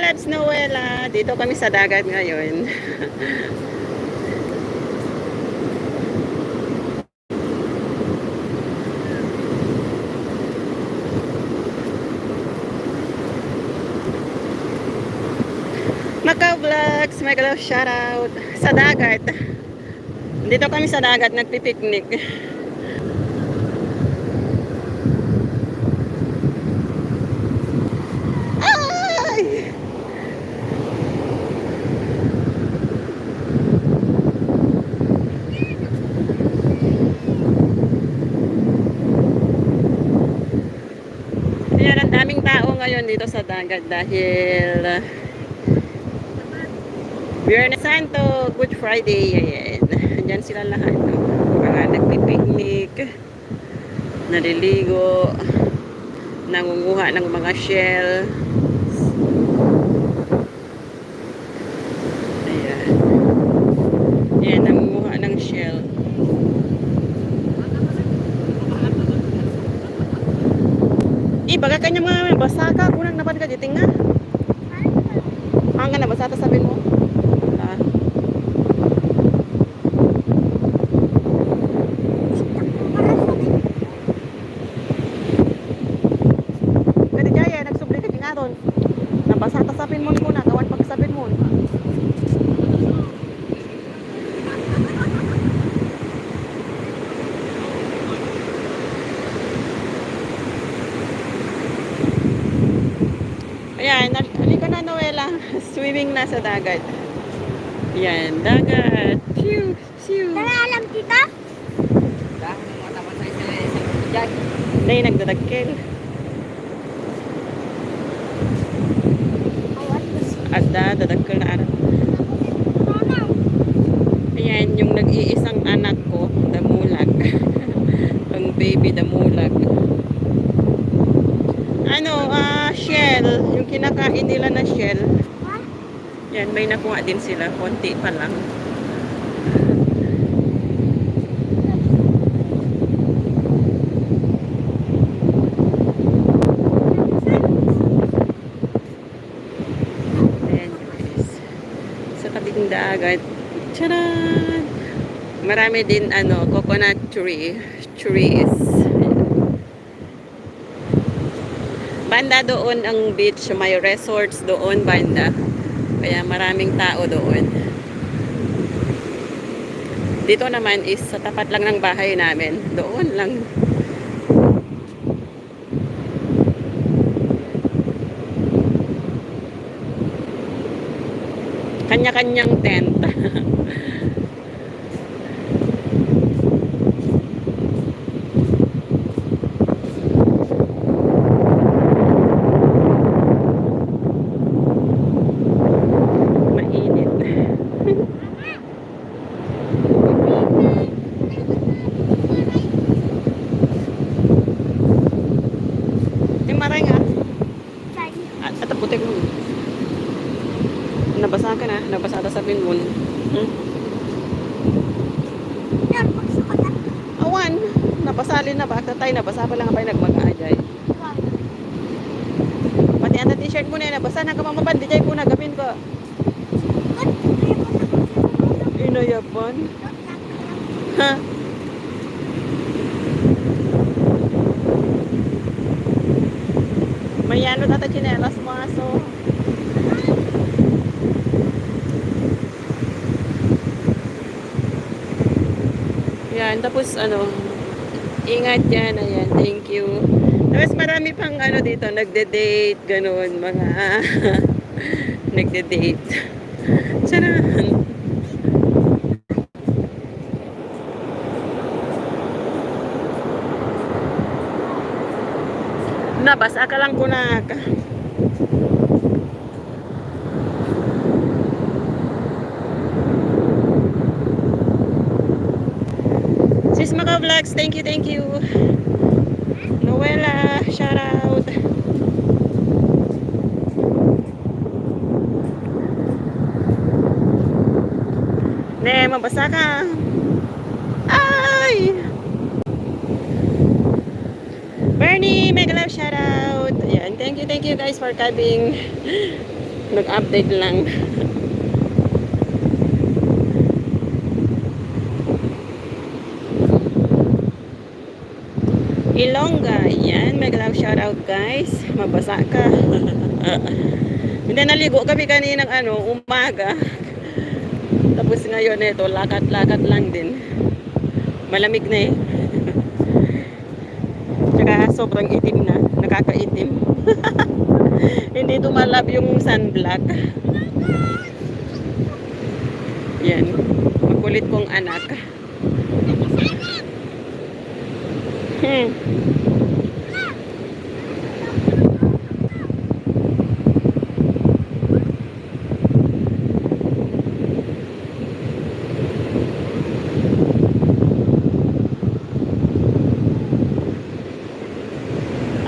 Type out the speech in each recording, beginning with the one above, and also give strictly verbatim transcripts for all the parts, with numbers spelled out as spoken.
Noela, dito kami sa dagat ngayon. Macau Vlogs, mega love shoutout sa dagat. Dito kami sa dagat, nagpipiknik. Ay! Ayan, ang daming tao ngayon dito sa dagat dahil Biyernes Santo, Good Friday. Ayan. Diyan sila lahat, no? Mga nagpipiknik, naliligo, nangunguha ng mga shell. Ayan. Ayan, nangunguha ng shell. Ibaga kanya mga basaka, kunang napan ka diting nga. Ang nga nabasa ta sabihin mo? Ah. Kadi jaya, nagsubli ka kinaron. Nabasa ta sabihin mo kuna, kawan pagsabin mo. Ayan, nal-, halika na, Noela. Swimming na sa dagat. Ayan, dagat. Phew, phew. Tara, alam kita? Dahil mga tapat sa isla, eh, sa Jai. Nay, nagdadagkel. Adda, dadagkel na anak. Ayan, yung nag-iisang anak ko, damulag. Ang baby, damulag. Ano, ah, shell, yung kinakain nila na shell. Yan, may nakuha din sila, konti pa lang. Ayan, guys. Sa tabing dagat. Charan! Marami din, ano, coconut tree, trees. Banda doon ang beach, may resorts doon banda. Kaya maraming tao doon. Dito naman is sa tapat lang ng bahay namin. Doon lang. Kanya-kanyang tent. Mainit. Di maray nga. At, at putik mo. Nabasa ka na, nabasa ta sa pinmon. Hmm? Yan, pagsukatan. Awan, napasalin na ba? Tatay, nabasa pa lang pa yung nagmag-aajay. Wow. Pati ang t-shirt mo na yun, nabasa na ka mamapan, di jay po nagamin ko. What? Inayapan. Ha? May ano tata tsinelas mo, aso. Yan, tapos ano, ingat yan, ayan, thank you. Tapos marami pang ano dito, nagde-date, ganun, mga nagde-date. Charang. Nabasa ka lang kunak. Sis Maka Vlogs, thank you, thank you. Noela, shout out. Ne, mabasa ka. Ay! Bernie, mega love shout out. Ayan, thank you, thank you guys for coming. Nag-update lang. Ilongga, yan. Mega love shoutout, guys. Mabasa ka. Hindi, naligo kami kaninang ano, umaga. Tapos ngayon, ito, lakat-lakat lang din. Malamig na eh. Tsaka sobrang itim na, nakakaitim. Hindi tumalab yung sunblock. Yan. Makulit kong anak. Hmm.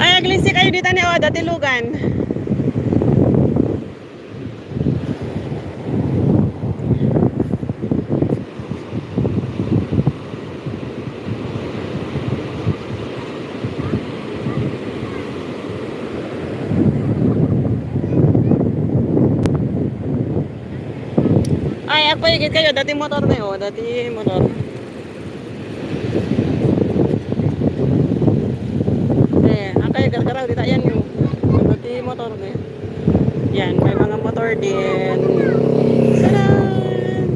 Ay, aglinsi kayo dita ni Oda, tilugan. Ay, agpaigit kayo. Dati motor na yun. Dati motor. Eh, ang kayo gargaraw, dita yan yung. Dati motor na yun. Yan, may mga motor din. Taran!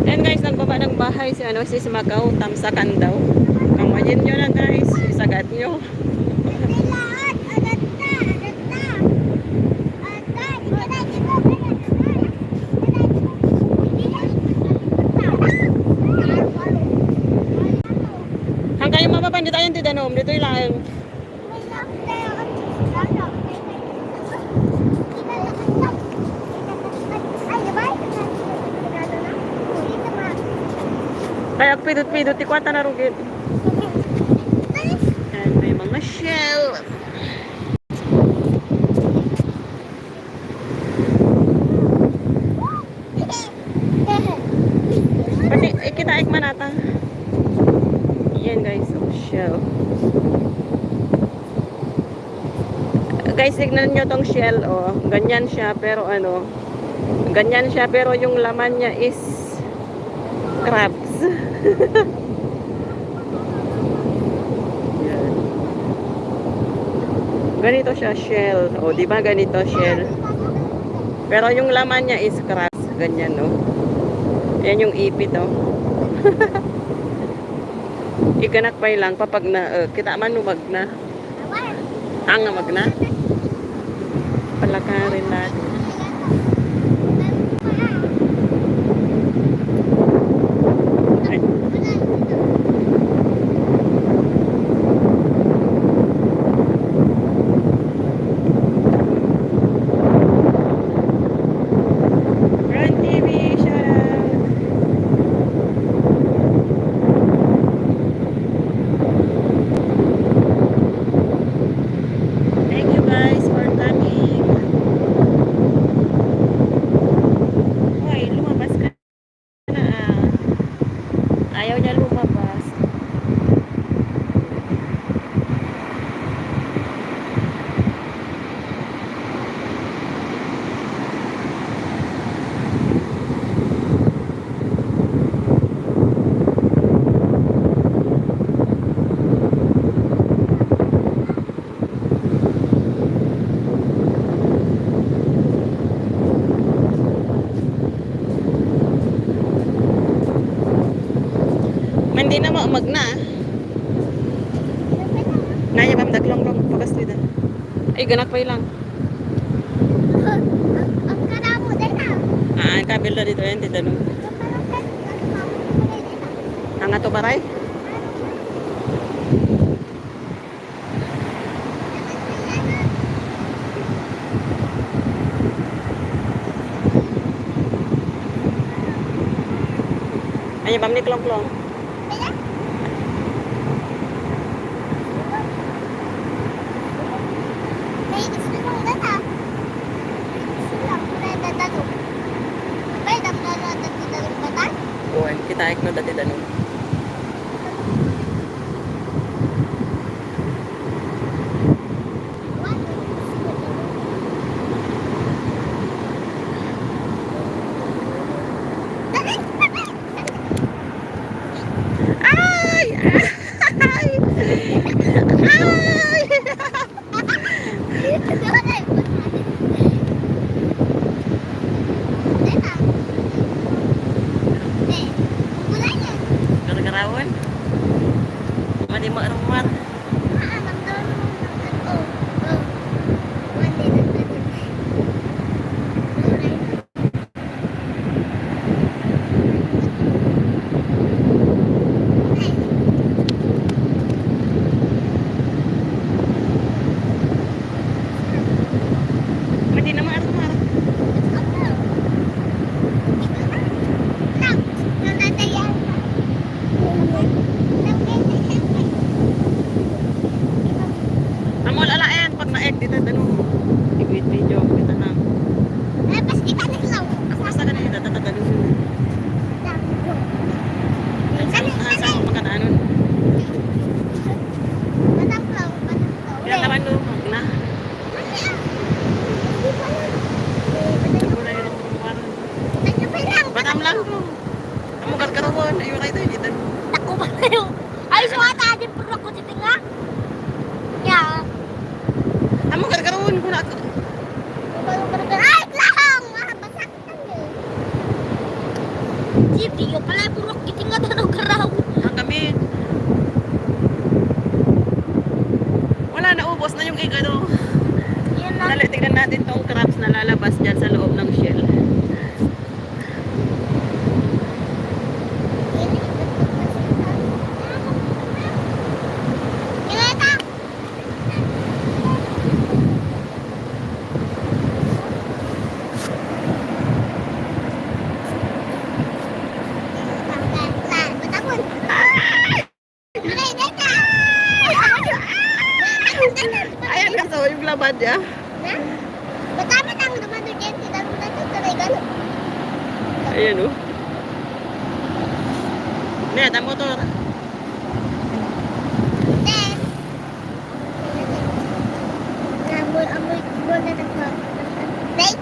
Yan guys, nagbaba ng bahay si ano, si Simakaw, tamsakan daw. Kamayin nyo na guys, isagat nyo. Hanggang yung mapapan, dito yung tidanom, dito yung laeng. Ay, agpidot-pidot, ti kuwata na rugit. Yan, may mga shell. Pati, ikita ik man ata. Yan guys, oh, shell. Guys, tignan nyo tong shell, oh. Ganyan siya, pero ano, ganyan siya, pero yung laman niya is crabs. Yan. Ganito siya, shell. O, di ba ganito, shell? Pero yung laman niya is crabs. Ganyan, no? Yan yung ipit, oh. Iganak pa lang, papag na, eh, kita man, umag na. Ang amag na. Palakarin natin. Ay. Ron T V, shout out. Thank you guys for coming. Hoy, lumabas ka na, ah. Ayaw niya lumabas. Mandi na mo, umag na. Naya bam daklong long pagas nida. Ay, ganak pa ilang. Ang karamo din, ah. Ah, kabil na dito yan, tita, no? Ang ato baray? Ay, bam ni klongklong. May gusto kong gata. Gusto lang, may dadalo. May dadalo, dadalo, dadalo, dadalo. O, Kitaek no dati danum. Ay! Ay! Ay! Gargarawon? Madi maarumar. Madi na maarumar. Amol alaen, pag naek, dita, ano, iguit video, kita na. Ay, pas kita na ilaw. Basta ka na yun, tatatagano. Ay, sa, sa, sa, makatanon. Yan, taman do, na. Batam lang, bro. Amo gargarawon, ayo kay tayo, dito. Dako ba kayo? Ay, so ata, adin puro ko titinga. Ya. Amo gargarawon, kuna. Ay, lang! Ah, basa kita ni. Hindi, yung pala, puro titinga, tanong garaw. Ah, kami. Wala, naubos na yung igado. Yan na. Dali, tignan natin tong crabs na lalabas dyan sa loob ng shell. Ayan nga, so, yung labad niya. Bata mo nang lumado dyan, kita mo na ito, tuloy gano'n. Ayan, oh. Ayan, ang motor. Then, amoy, amoy, amoy na nagpa-, Then,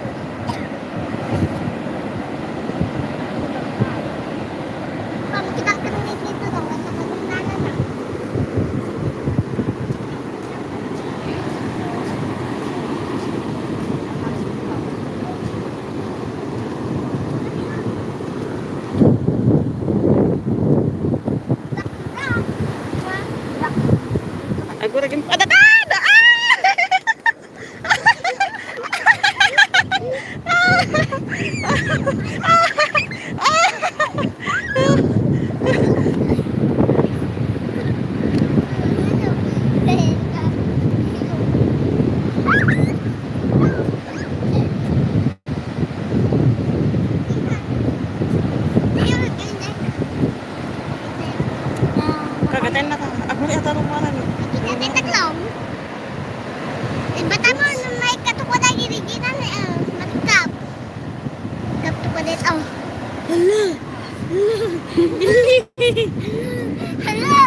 Ay, kurang yung patatada! Ah! Kagatan na ka. Ako ni atarong maran. Kita, kita, klong. Ibata mo, nung may katuko na giniginan, eh, ah, matkap. Kap to ko dito. Hala! Hala! Hala!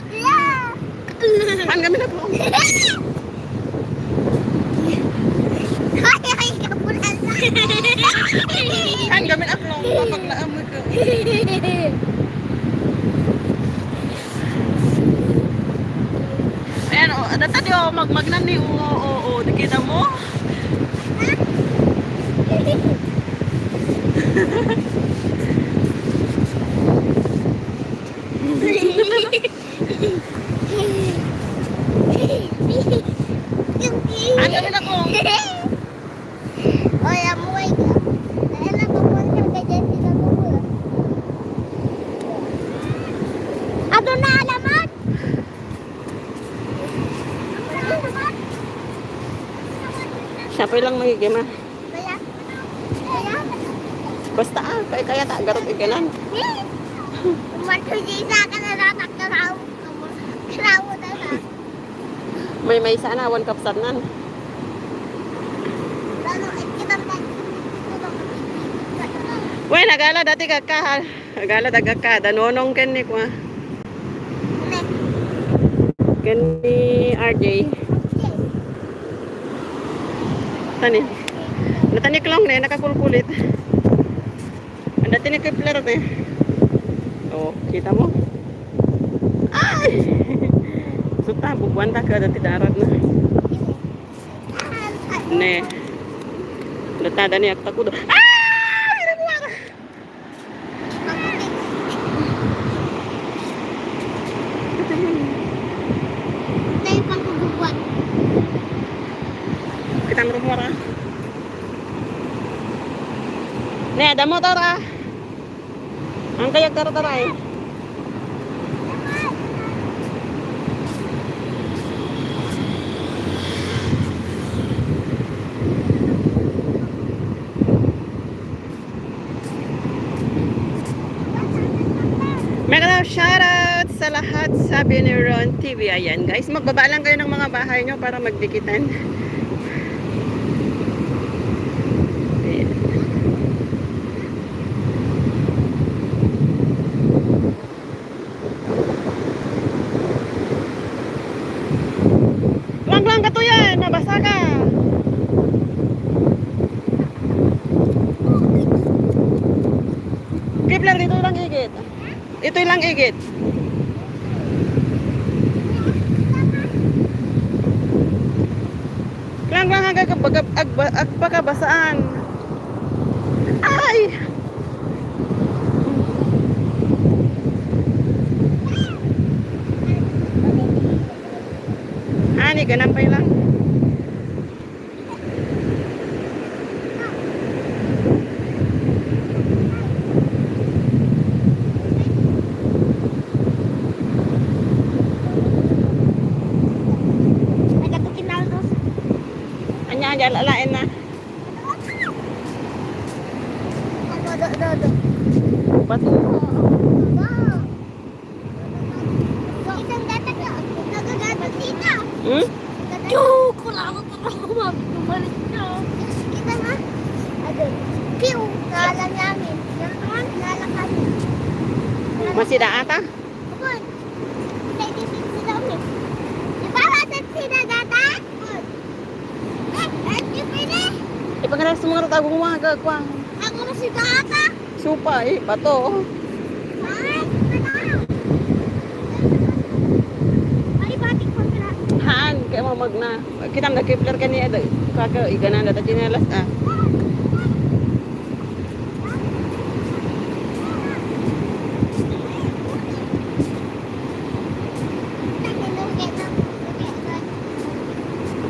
Hala! Ang gamin ako. Ang gamin ako. Kapag naamoy ko. Ayan, oh, ada tayo, magmagnan ni, oh, oh, oh, di kita mo? Ano na ko? Oy, amoy ka. Dahil napapunta ka dyan, sila mo. Ato na alamat! Siya pa lang magiging, ah. Kaya, kaya, Basta, ah, kaya, kaya ta, garot iganan. Umarto di sa akin na natak na tao. Kalawo na sa. May, may sana, one cup sarnan. Ano, ay, kitang. Uy, nagala, dati ka, ka, Tagala, daga ka, danonong ken ni kwa. Ken ni R J. Tani. Nataniklong ne, nakakulkulit. Ang dati ni Kepler ne. Oh, kita mo? Ay! Suta, bubuan ta ka, dati darat na. Ne. Datada ni agtakudo. Ah! Ay, nabuwara! Tayo pang kugubuan. Kita mo rumura. Ne, ada motor, ah. Ang kayag tara-tara, eh. Mega love shoutout sa lahat sa Biniron T V. Ayan, guys, magbaba lang kayo ng mga bahay nyo para magdikitan. Ayan. Langlang ka to yan, mabasa ka. Kepler, dito lang igit. Ito lang igit. Langlang ang agpaka-, agba-, agpakabasaan. Ay! Ani, ganun pa lang. Nagatukin na ako. Anya, anya, alaen na. Dodo, dodo. Bato. Isang gatas na. Nagagatas dito. Hmm? Joke ko lang ako. Umalis na. Kita na. Agad. Piu. Kala namin. Yan naman. Kala kami. Masida ata? Kapag. Sa isip sila ulit. Di ba, masip sila data? Ipagkanak sa mga rutago mo, mga gagwa. Ako na si Tata. Supa, eh, bato. Ay, ano? Ay, batik ko na. Haan, kaya mamag na. Kita mo, nag-Kepler ka niya, da-, kaka, igana na, ta chinelas, ah.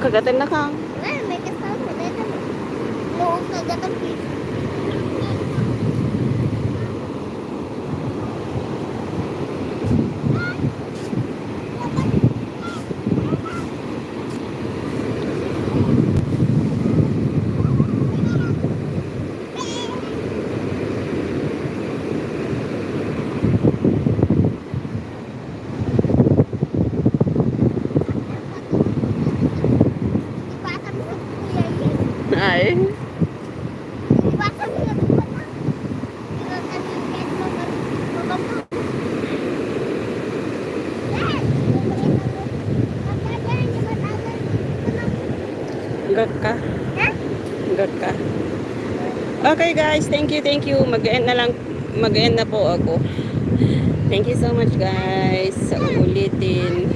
Kagatan na ka. Well, may kasama, dahil kami. Noong kagatan, please. Ay. Gagka. Ha? Gagka. Okay, guys, thank you, thank you. Mag-end na lang, mag-end na po ako. Thank you so much, guys, sa uulitin.